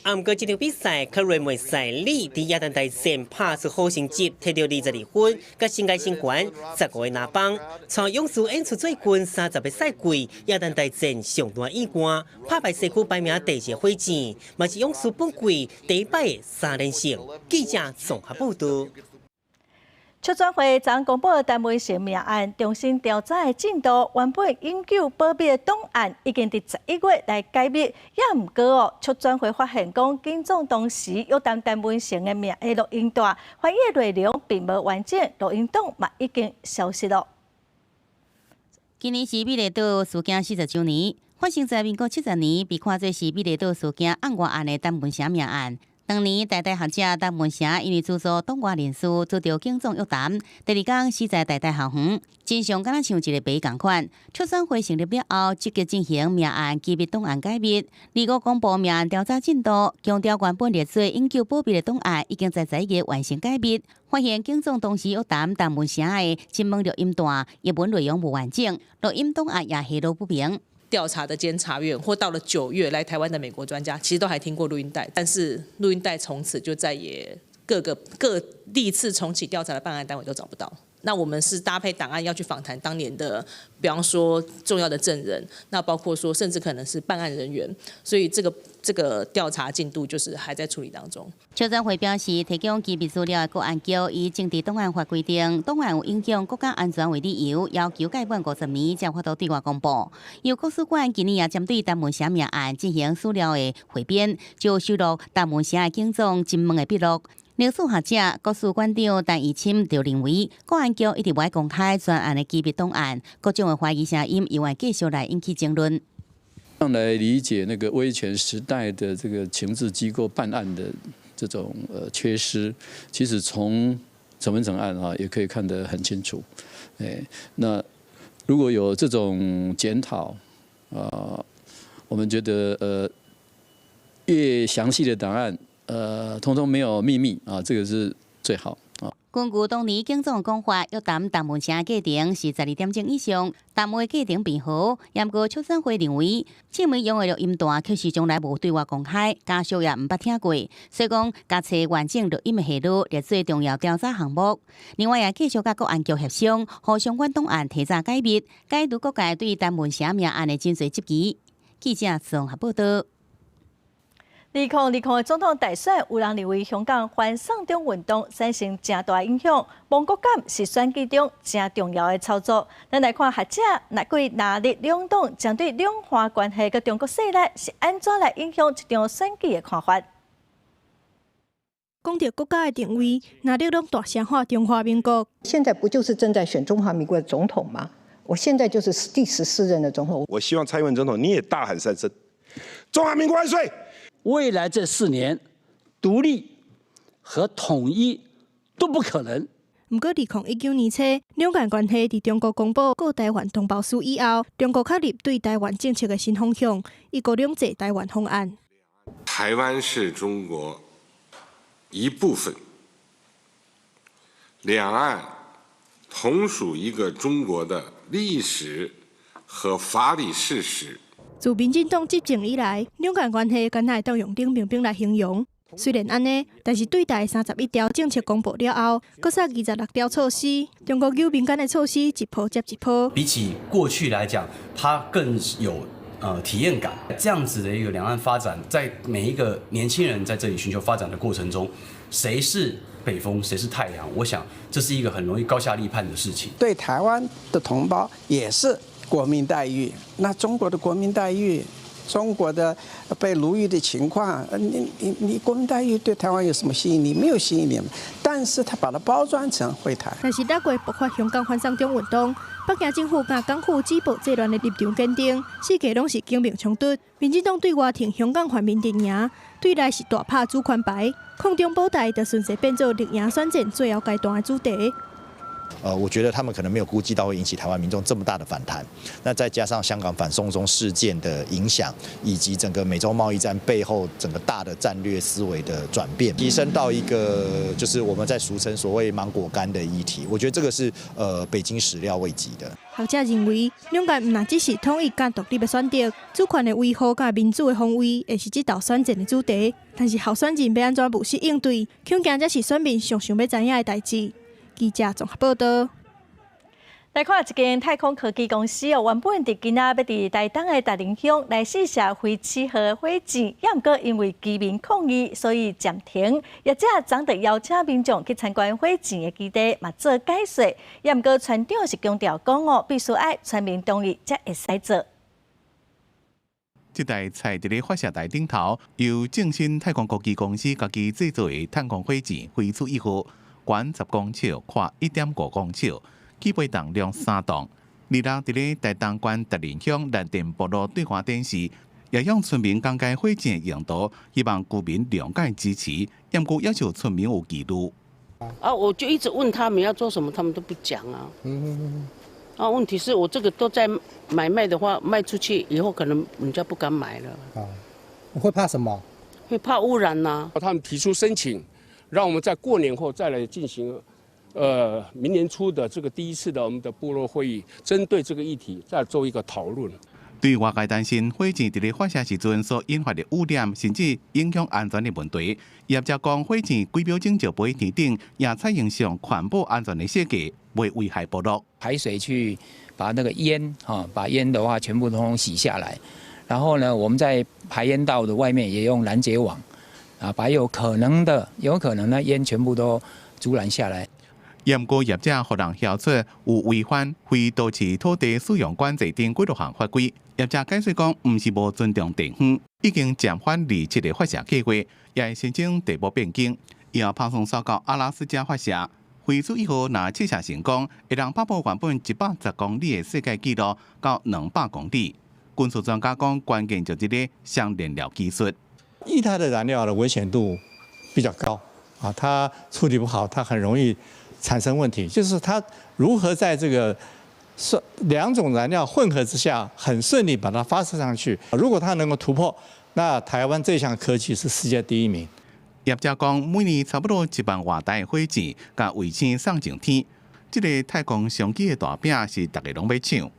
啊，毋過這場比賽，Curry 袂使利佇耶誕大戰拍出好成績，摕著22分，佮生涯新高15個籃板，帶勇士演出最近30個賽季耶誕大戰上大意外，拍敗西區排名第二火箭，嘛是勇士本季第一擺3連勝。記者綜合報道。促轉會昨公布陳文成命案重新調查的進度，原本永久保密的檔案已經佇11月來解密，也毋過哦，促轉會發現講，警總當時約談陳文成的命的錄音帶，翻譯內容並無完整，錄音檔嘛已經消失了。今年是美麗島事件40週年，發生在民國70年，被看做是美麗島事件甕外案的陳文成命案。當年台大學者陳文成因為資助黨外人士遭著警總約談，第二工死在台大校園，真相敢若像一個謎仝款。促轉會成立了後，積極進行命案機密檔案解密，二五公布命案調查進度，強調原本列做永久保密的檔案已經在11月完成解密，發現警總當時約談陳文成的詢問錄音帶，譯文內容無完整，錄音檔案也下落不明。調查的監察院，或到了9月來台灣的美國專家，其實都還聽過錄音帶，但是錄音帶從此就再也各個各歷次重啟調查的辦案單位都找不到。那我們是搭配檔案要去訪談當年的，比方說重要的證人，那包括說甚至可能是辦案人員，所以這個調查進度就是還在處理當中。邱振輝表示，提供機密資料的國安局依政治檔案法規定，檔案有影響國家安全為理由，要求蓋滿50年才有法度對外公布。由國史館今年也針對陳文成命案進行史料的彙編，就收錄陳文成的警總偵問的筆錄。歷史學者、國史館長陳怡欽就認為，國安局一直無愛公開專案的機密檔案，各種的懷疑聲音猶原繼續來引起爭論。這樣來理解那個威權時代的這個情治機構辦案的這種缺失，其實從陳文成案啊也可以看得很清楚。哎，那如果有這種檢討，啊，我們覺得越詳細的檔案，通通沒有秘密啊，這個是最好啊。根據當年警總講法，約談陳文成的過程是12點鐘以上，談話過程平和。毋過邱振輝認為，證媒用的錄音帶確實從來無對外公開，家屬也毋捌聽過，所以講共揣完整錄音的下落列做重要調查項目。另外也繼續佮國安局協商，予相關檔案提早解密，解除各界對陳文成命案的真濟質疑。記者綜合報道。2020的總統大選，有人認為香港反送中運動產生誠大影響，亡國感是選舉中誠重要的操作。咱來看學者，若幾藍綠兩黨針對兩岸關係佮中國勢力是按怎來影響這場選舉的看法？講著國家的定位，藍綠攏大聲喊中華民國。現在不就是正在選中華民國的總統嗎？我現在就是第14任的總統。我希望蔡英文總統你也大喊三聲：中華民國萬歲！未來這4年，獨立和統一都不可能。毋過，2019年初，兩岸關係佇中國公布《告臺灣同胞書》以後，中國確立對臺灣政策的新方向，一國兩制臺灣方案。臺灣是中國一部分，兩岸同屬一個中國的歷史和法理事實。自民進黨執政以來，兩岸關係敢若會當用冷冰冰來形容。雖然按呢，但是對台31條政策公布了後，閣殺26條措施，中國誘民間的措施一波接一波。比起過去來講，它更有體驗感。這樣子的一個兩岸發展，在每一個年輕人在這裡尋求發展的過程中，誰是北風，誰是太陽？我想這是一個很容易高下立判的事情。對台灣的同胞也是國民待遇，那中國的國民待遇，中國的被奴役的情況，你國民待遇對台灣有什麼吸引力？沒有吸引力。但是他把它包裝成惠台。但是六月爆發香港反送中運動，北京政府佮港府止暴制亂的立場堅定，四界攏是警民衝突。民進黨對外挺香港泛民陣營，對內是大拍主權牌，抗中保台就順勢變做綠營選戰最後階段的主題。我覺得他們可能沒有估計到會引起台灣民眾這麼大的反彈。那再加上香港反送中事件的影響，以及整個美中貿易戰背後整個大的戰略思維的轉變，提升到一個就是我們在俗稱所謂芒果乾的議題。我覺得這個是北京始料未及的。學者認為，兩岸毋但只是統一佮獨立的選擇，主權的維護佮民主的防衛，會是這道選戰的主題。但是候選人欲按怎務實應對，恐驚才是選民上想欲知影的代誌。記者綜合報道。來看一間太空科技公司哦，原本佇今仔欲佇台東的達仁鄉來試射飛馳號火箭，也毋過因為居民抗議，所以暫停。業者昨就邀請民眾去參觀火箭的基地，嘛做解說。也毋過村長是強調講哦，必須愛全民同意才會使做。這台載佇咧發射台頂頭，由正新太空科技公司家己製造的太空火箭飛鼠1號，懸10公尺，闊1.5公尺，起飛重量3噸。二六佇咧台東縣達仁鄉藍田部落對外展示，也向村民講解火箭的用途，希望居民諒解支持，毋過要求村民有疑慮。啊，我就一直問他們要做什麼，他們都不講啊。啊，問題是我這個都在買賣的話，賣出去以後可能人家不敢買了。啊，你會怕什麼？會怕污染吶。他們提出申請，讓我們在過年後再來進行，明年初的這個第一次的我們的部落會議，針對這個議題再做一個討論。對外界擔心火箭佇咧發射時陣所引發的污染，甚至影響安全的問題，業者講火箭幾秒鐘就飛天頂，也採用上環保安全的設計，袂危害部落。排水去把那個煙，哈，把煙的話全部通通洗下來，然後呢，我們在排煙道的外面也用攔截網，啊，把有可能的煙全部都阻攔下來。毋過業者予人曉出有違反非都市土地使用管制等幾多項法規。業者解釋講，毋是無尊重地方，已經暫緩27个發射計劃，也會申請地目變更，以後拍算到阿拉斯加發射。飛鼠一號若試射成功，會當打破原本110公里的世界紀錄，到200公里。軍事專家講，關鍵就佇咧雙燃料技術。液態的燃料的危險度比較高啊，它處理不好，它很容易產生問題，就是它如何在這個兩種燃料混合之下，很順利把它發射上去。如果它能夠突破，那台灣這項科技是世界第一名。業者講，每年差不多1萬外台的火箭，共衛星送上天，這个太空商機的大餅是逐家攏欲搶。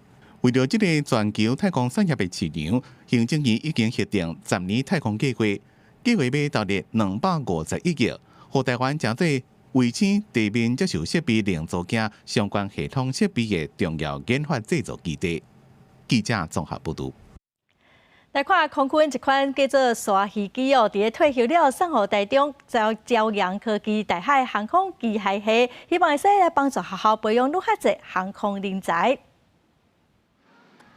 為著這个全球太空產業的市場，行政院已經核定10年太空計劃，計劃欲投入251億，予台灣成做衛星地面接收設備零組件相關系統設備的重要研發製造基地。記者綜合報導。來看空軍一款叫做鯊魚機哦，佇咧退休了送予台中朝陽科技大學航空機械系，希望會使來幫助學校培養愈較濟航空人才。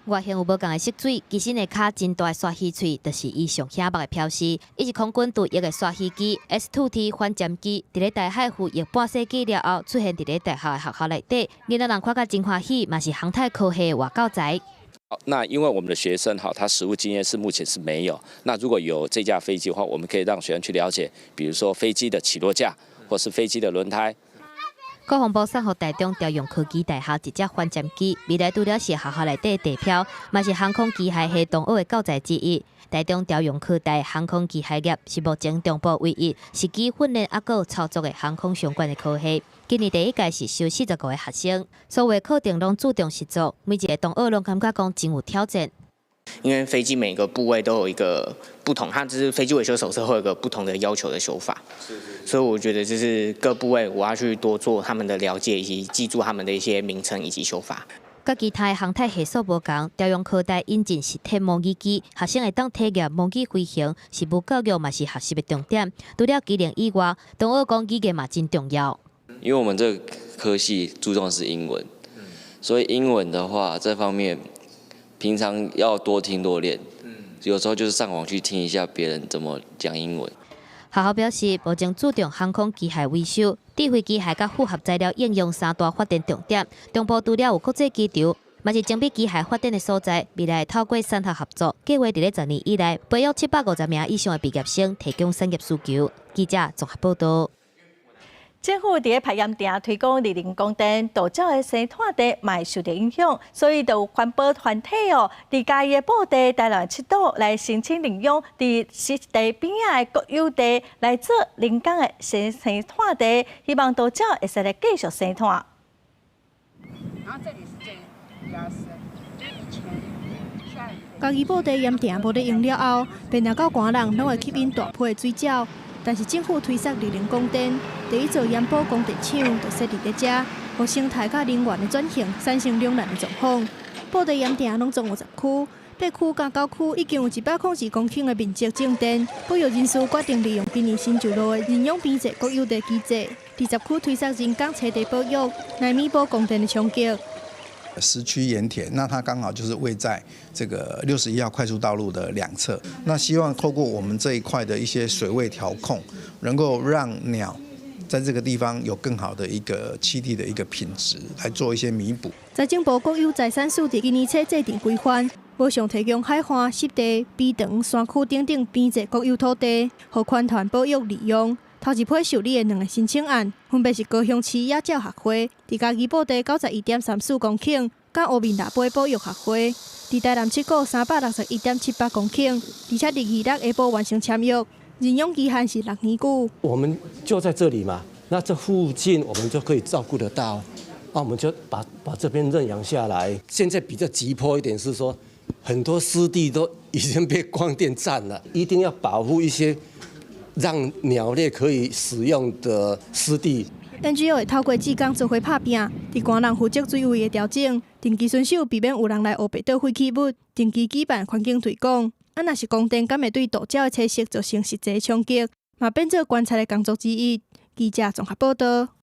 外形有無仝的色水，機身的跤真大的鯊魚喙，就是伊上顯目的標識。伊是空軍退役的鯊魚機 S-2T 反潛機，佇咧台海服役半世紀了後，出現佇咧大學的學校內底，囡仔人看甲真歡喜，嘛是航太科系的活教材。那因為我們的學生哈，他實務經驗是目前是沒有。那如果有這架飛機的話，我們可以讓學生去了解，比如說飛機的起落架，或是飛機的輪胎。國防部送予台中朝陽科技大學一隻反潛機，未來除了是學校內底的地標，嘛是航空機械系同學的教材之一。台中朝陽科大航空機械業是目前中部唯一實機訓練猶閣有操作的航空相關的科系。今年第一屆是收45個學生，所有課程攏注重實作，每一个同學攏感覺講真有挑戰。因為飛機每個部位都有一個不同，它就是飛機維修手冊會有一個不同的要求的修法，所以我覺得就是各部位我要去多做他們的了解，以及記住他們的一些名稱以及修法。佮其他的航太系所無仝，朝陽科大引進實體模擬機，學生會當體驗模擬飛行，實務教育嘛是學習的重點。除了技能以外，同學講語言嘛真重要。因為我們這個科系注重的是英文，所以英文的話，這方面平常要多聽多練，有時候就是上網去聽一下別人怎麼講英文。學校表示，目前注重航空機械維修、智慧機械佮複合材料應用三大發展重點。中部除了有國際機場，嘛是精密機械發展的所在。未來透過產學合作，計劃佇咧10年以內，培育750名以上的畢業生，提供產業需求。記者綜合報導。政府佇咧排鹽埕推廣綠能供電，島鳥的生態地嘛會受著影響，所以就有環保團體哦，佇嘉義的布袋、台南七堵來申請認養，佇濕地邊仔的國有地來做人工的生態地，希望島鳥會使來繼續生態。然後這裡是這比較深，就以前嘉義布袋鹽埕無咧用了後，變來到寒人攏會吸引大批的水鳥。但是政府推捒綠能供電，第一座鹽堡供電廠就設佇咧遮，予生態佮能源的轉型產生兩難的狀況。布袋鹽埕攏總有10區，8區佮9區已經有102公頃的面積種電，保育人士決定利用今年新上路的認養編制國有地機制，20區推捒人工棲地保育，來彌補供電的衝擊。石區鹽田，那它剛好就是位在這個61號快速道路的兩側。那希望透過我們這一塊的一些水位調控，能夠讓鳥在這個地方有更好的一個棲地的一個品質，來做一些彌補。財政部國有財產署佇今年初制定規範，無償提供海岸、濕地、埤塘、山區等等編制國有土地，予環團保育利用。頭一批受理的兩个申請案，分別是高雄市野鳥學會，佇嘉義布袋91.34公頃，佮烏面蜊尾保育學會，佇台南七股361.78公頃，而且佇二六下晡完成簽約，認養期限是6年久。我們就在這裡嘛，那這附近我們就可以照顧得到，那我們就把這邊認養下來。現在比較急迫一點是說，很多濕地都已經被光電佔了，一定要保護一些讓鳥類可以使用的濕地。 NGO 會透過志工做伙拍拚，佇官人負責水位的調整，定期巡守，避免有人來烏白倒廢棄物，定期舉辦環境推廣。啊，若是光電，敢會對渡鳥的棲息造成實際衝擊，嘛變做觀察的工作之一。記者綜合報道。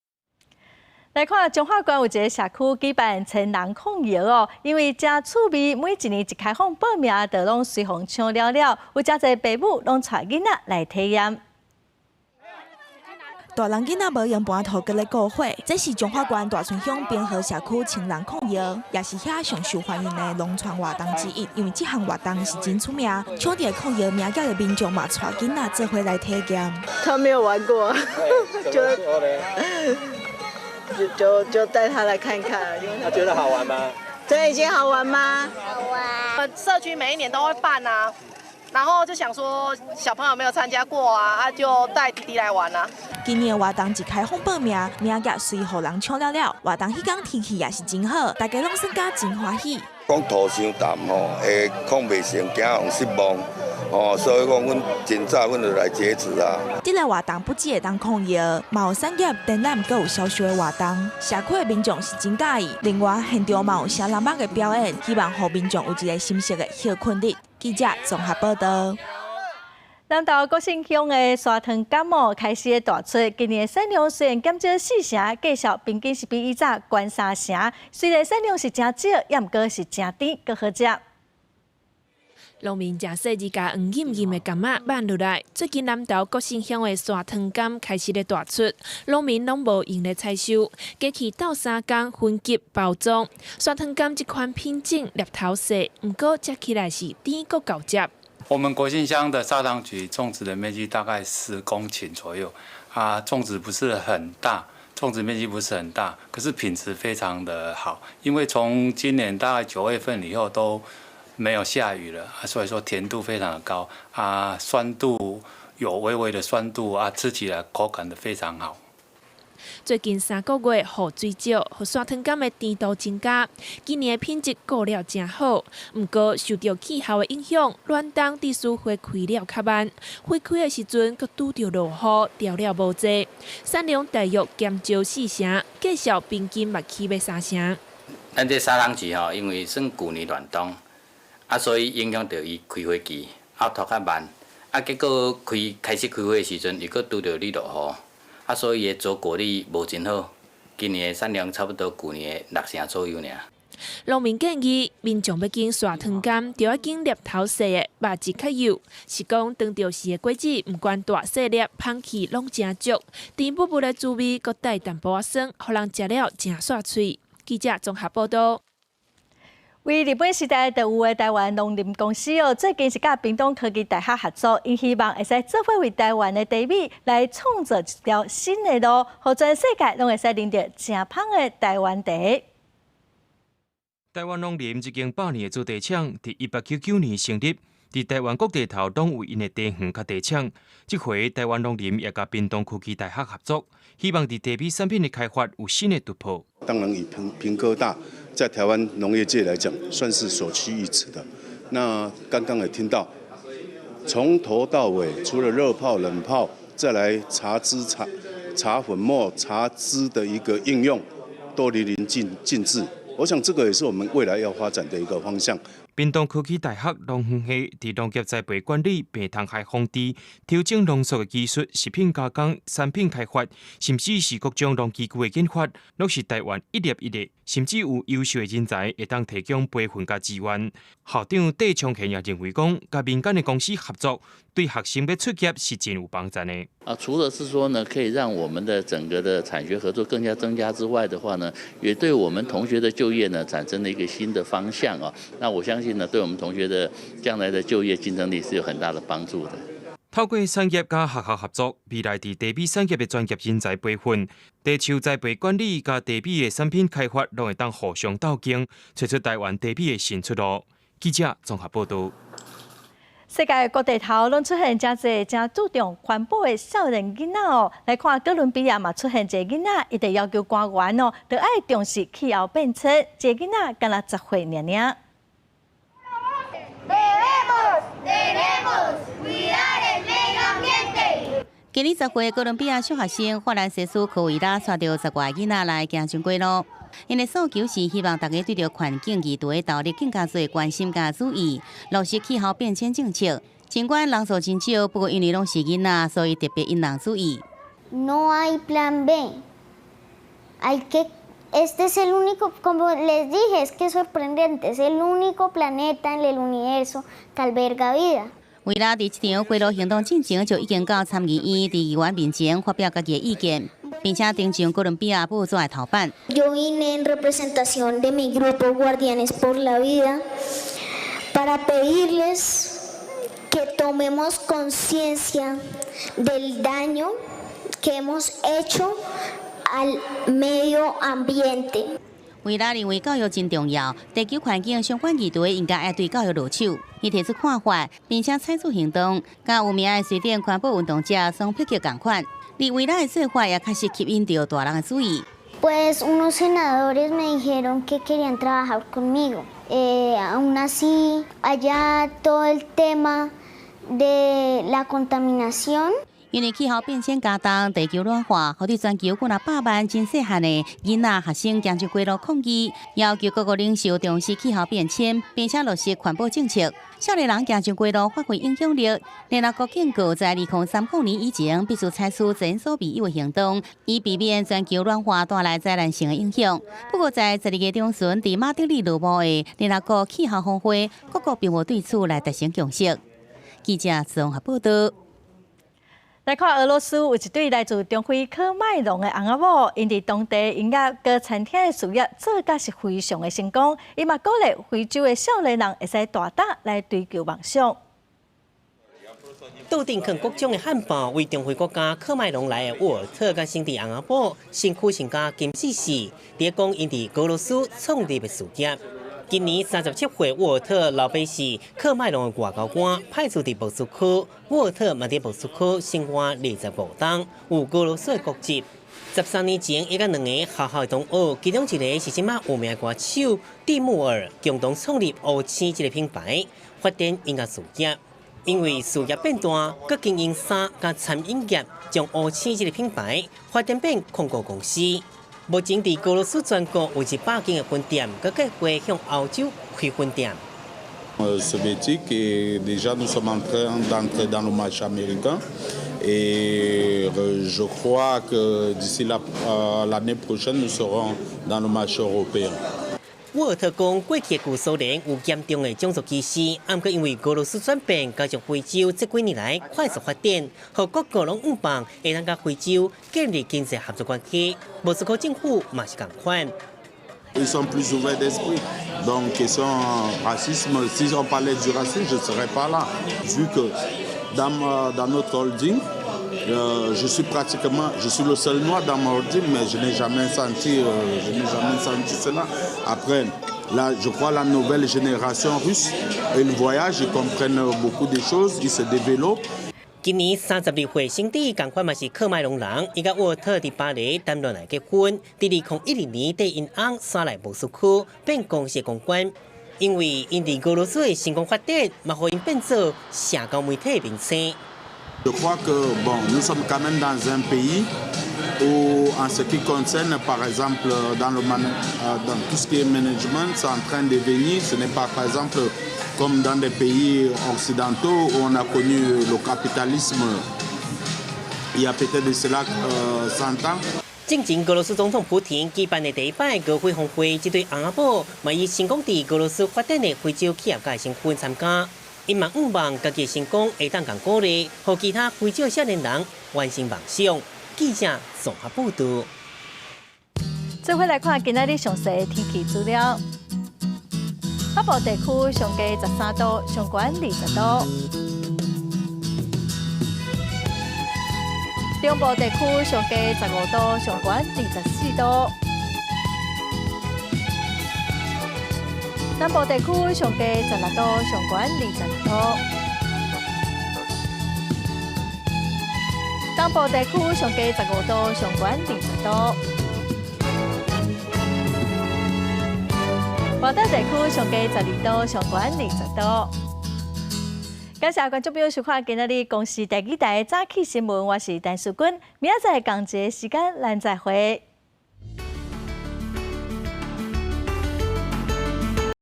來看彰化縣有一个社區舉辦千人焢藥哦，因為誠趣味，每一年一開放報名，就攏隨予搶了了，有誠濟爸母攏帶囡仔來體驗。大人囡仔無閒盤塗閣咧顧火，這是彰化縣大村鄉平和社區千人焢藥，也是遐上受歡迎的農村活動之一。因為這項活動是真出名，搶著焢藥名額的民眾嘛，帶囡仔做伙來體驗。他沒有玩過，就帶他來看看。他覺得好玩嗎？這已經好玩嗎？好玩。社區每一年都會辦啊。然後就想說小朋友沒有參加過啊，啊就帶弟弟來玩啊。今年活動一開放報名，名額隨予人搶了了。活動彼工天氣也是真好，大家攏耍甲真歡喜。講土傷淡吼，會焢袂成，驚予人失望，哦，所以講阮真早阮就來截止啊。這个活動不只會當焢藥，嘛有產業展覽，閣有銷售的活動。社區的民眾是真佮意。另外，現場嘛有聲人目的表演，希望予民眾有一个心適的歇睏日。記者綜合報道。南投國姓鄉的砂糖柑哦開始大出，今年的產量雖然減少四成，價數平均是比以早懸三成。雖然產量是誠少，也毋過是誠甜，閣好食。農民誠細膩共黃金金的柑仔挽落來。最近南投國姓鄉的砂糖柑開始咧大出，農民攏無閒咧採收，機器鬥三工分級包裝。砂糖柑這款品種粒頭細，毋過食起來是甜閣厚汁。我們國姓鄉的砂糖橘種植的面積大概10公頃左右，啊，種植不是很大，種植面積不是很大，可是品質非常的好，因為從今年大概9月份以後都沒有下雨了，所以說甜度非常的高，啊，酸度有微微的酸度，啊，吃起來口感的非常好。最近3個月雨水少，予砂糖柑的甜度增加。今年的品質顧了誠好，毋過受著氣候的影響，暖冬致使花開了較慢，花開的時陣閣拄著落雨，凋了無濟，產量大約減少四成，價數平均嘛起欲三成。咱這砂糖橘吼，因為算舊年暖冬，啊，所以影響著伊開花期，啊拖較慢，啊結果開開始開花的時陣，又閣拄著咧落雨。啊，所以伊的座果率無真好，今年的產量差不多舊年的六成左右爾。農民建議，民眾欲揀砂糖柑，著愛揀粒頭細的，肉質較幼。是講當著時的果子，毋管大細粒，香氣攏誠足，甜滗滗的滋味，閣帶淡薄仔酸，予人食了誠煞喙。記者綜合報道。佇日本時代就有的台灣農林公司哦，最近是佮屏東科技大學合作，𪜶希望會使做伙為台灣的茶米來創造一條新的路，予全世界攏會使啉著誠芳的台灣茶。台灣農林這間百年的做茶廠，佇1899年成立，佇台灣各地頭攏有𪜶的茶園佮茶廠。這回台灣農林也佮屏東科技大學合作，希望佇茶米產品的開發有新的突破。當然，以屏科大在台灣農業界來講，算是首屈一指的。那剛剛也聽到，從頭到尾，除了熱泡、冷泡，再來茶汁、茶粉末、茶汁的一個應用，都淋漓盡致。我想這個也是我們未來要發展的一個方向。屏東科技大學農園系佇農業栽培管理、病蟲害防治、調整農作的技術、食品加工、產品開發，甚至是各種農機具的研發，攏是台灣一粒一的，甚至有優秀的人才會當提供培訓佮資源。校長戴長賢也認為講，佮民間的公司合作，對學生欲出業是真有幫助的。啊，除了是說呢，可以讓我們的整個的產學合作更加增加之外的話呢，也對我們同學的就業呢產生了一個新的方向啊。那我相信呢，對我們同學的將來的就業競爭力是有很大的幫助的。透過產業佮學校合作，未來佇茶米產業的專業人才培訓、茶樹栽培管理佮茶米的產品開發，攏會當互相鬥經，揣出台灣茶米的新出路。記者綜合報道。世界各地頭攏出現誠濟誠注重環保的少年囡仔哦。來看哥倫比亞嘛出現一個囡仔，伊就要求官員哦，著愛重視氣候變遷。這个囡仔敢若10歲爾爾。今年10月，哥倫比亞小學生法蘭西斯科維拉帶著10外囡仔來行常規路，𪜶的訴求是希望大家對著環境議題投入更加濟關心佮注意，落實氣候變遷政策。儘管人數真少，不過因為攏是囡仔，所以特別引人注意。 No hay plan B. Hay que, este es el único, como les dije, es que es sorprendente, es el único planeta en el universo que alberga vida. 維拉佇這場街路行動進前就已經到參議院佇議員面前發表家己的意見，並且登上哥倫比亞報紙的頭版。 Yo vine en representación de mi grupo Guardianes por la Vida para pedirles que tomemos conciencia del daño que hemos hecho al medio ambiente。維拉認為教育真重要，地球環境相關議題應該愛對教育落手。伊提出看法，並且採取行動，佮有名的瑞典環保運動者桑碧克仝款。而維拉的做法也確實吸引著大人的注意。 Pues unos senadores me dijeron que querían trabajar conmigo. Aún así, allá todo el tema de la contaminación. 因為氣候變遷加重，地球暖化，予佇全球幾若百萬真細漢的囡仔學生行上街路抗議，要求各國領袖重視氣候變遷，並且落實環保政策。少年人行上街路發揮影響力，聯合國警告，在2030年以前，必須採取前所未有的行動，以避免全球暖化帶來災難性的影響。不過，在12月中旬，佇馬德里落幕的聯合國氣候峰會，各國並無對此來達成共識。記者綜合報道。來看俄羅斯有一對來自中非喀麥隆的翁仔某，𪜶佇當地音樂佮餐廳的事業做甲是非常的成功。伊嘛鼓勵非洲的少年人會使大膽來追求夢想。桌頂囥各種的漢堡，為中非國家喀麥隆來的沃爾特佮辛蒂翁仔某，身軀穿甲金絲絲，佇講𪜶佇俄羅斯創立的事業。今年37歲，沃爾特老爸是喀麥隆的外交官，派駐佇莫斯科。沃爾特嘛佇莫斯科生活25冬，有俄羅斯的國籍。13年前，伊佮兩个學校的同學，其中一个是這馬有名的歌手蒂穆爾，共同創立烏青這个品牌，發展音樂事業。因為事業變大，閣經營衫佮餐飲業，將烏青這个品牌發展變控股公司。目前佇俄羅斯全國有100間的分店，閣計劃向歐洲開分店。 Soviétique et déjà nous sommes en train d'entrer dans le marché américain et je crois que d'ici l'année prochaine nous serons dans le marché européen. 沃爾特講，過去的舊蘇聯有嚴重的種族歧視，毋過因為俄羅斯轉變，加上非洲這幾年來快速發展，予各國攏向望會當佮非洲建立經濟合作關係。莫斯科政府嘛是仝款。 Ils sont plus ouverts d'esprit. Donc, question racisme, si on parlait du racisme, je ne serais pas là. Vu que dans notre holding, je suis pratiquement, je suis le seul noir dans mon holding, mais je n'ai jamais senti cela. Après, là, je crois la nouvelle génération russe, ils voyagent, ils comprennent beaucoup de choses, ils se développent. 今年32歲，辛蒂仝款嘛是喀麥隆人，伊佮沃爾特佇巴黎談戀愛結婚，佇2012年綴𪜶翁徙來莫斯科變公司公關。因為𪜶佇俄羅斯的成功發展，嘛予𪜶變做社交媒體的明星。 Je crois que bon, nous sommes quand même dans un pays où, en ce qui concerne, par exemple, dans tout ce qui est management, c'est en train de venir. Ce n'est pas, par exemple, comme dans des pays occidentaux où on a connu le capitalisme il y a peut-être de cela 100 ans. 進前俄羅斯總統普廷舉辦的第一擺俄非峰會，這對翁仔某嘛以成功佇俄羅斯發展的非洲企業家身份參加。𪜶嘛向望家己的成功會當共鼓勵，予其他非洲少年人完成夢想。記者綜合報道。做伙來看今仔日詳細的天氣資料。北部地區上低13度，上懸20度。中部地區上低15度，上懸24度。南部地區上低16度，上懸26度。東部地區上低15度，上懸20度。外島地區上低12度，上懸20度。感謝觀眾朋友收看今仔日公視第二台早起新聞，我是陳淑君，明仔載仝一个時間，咱再會。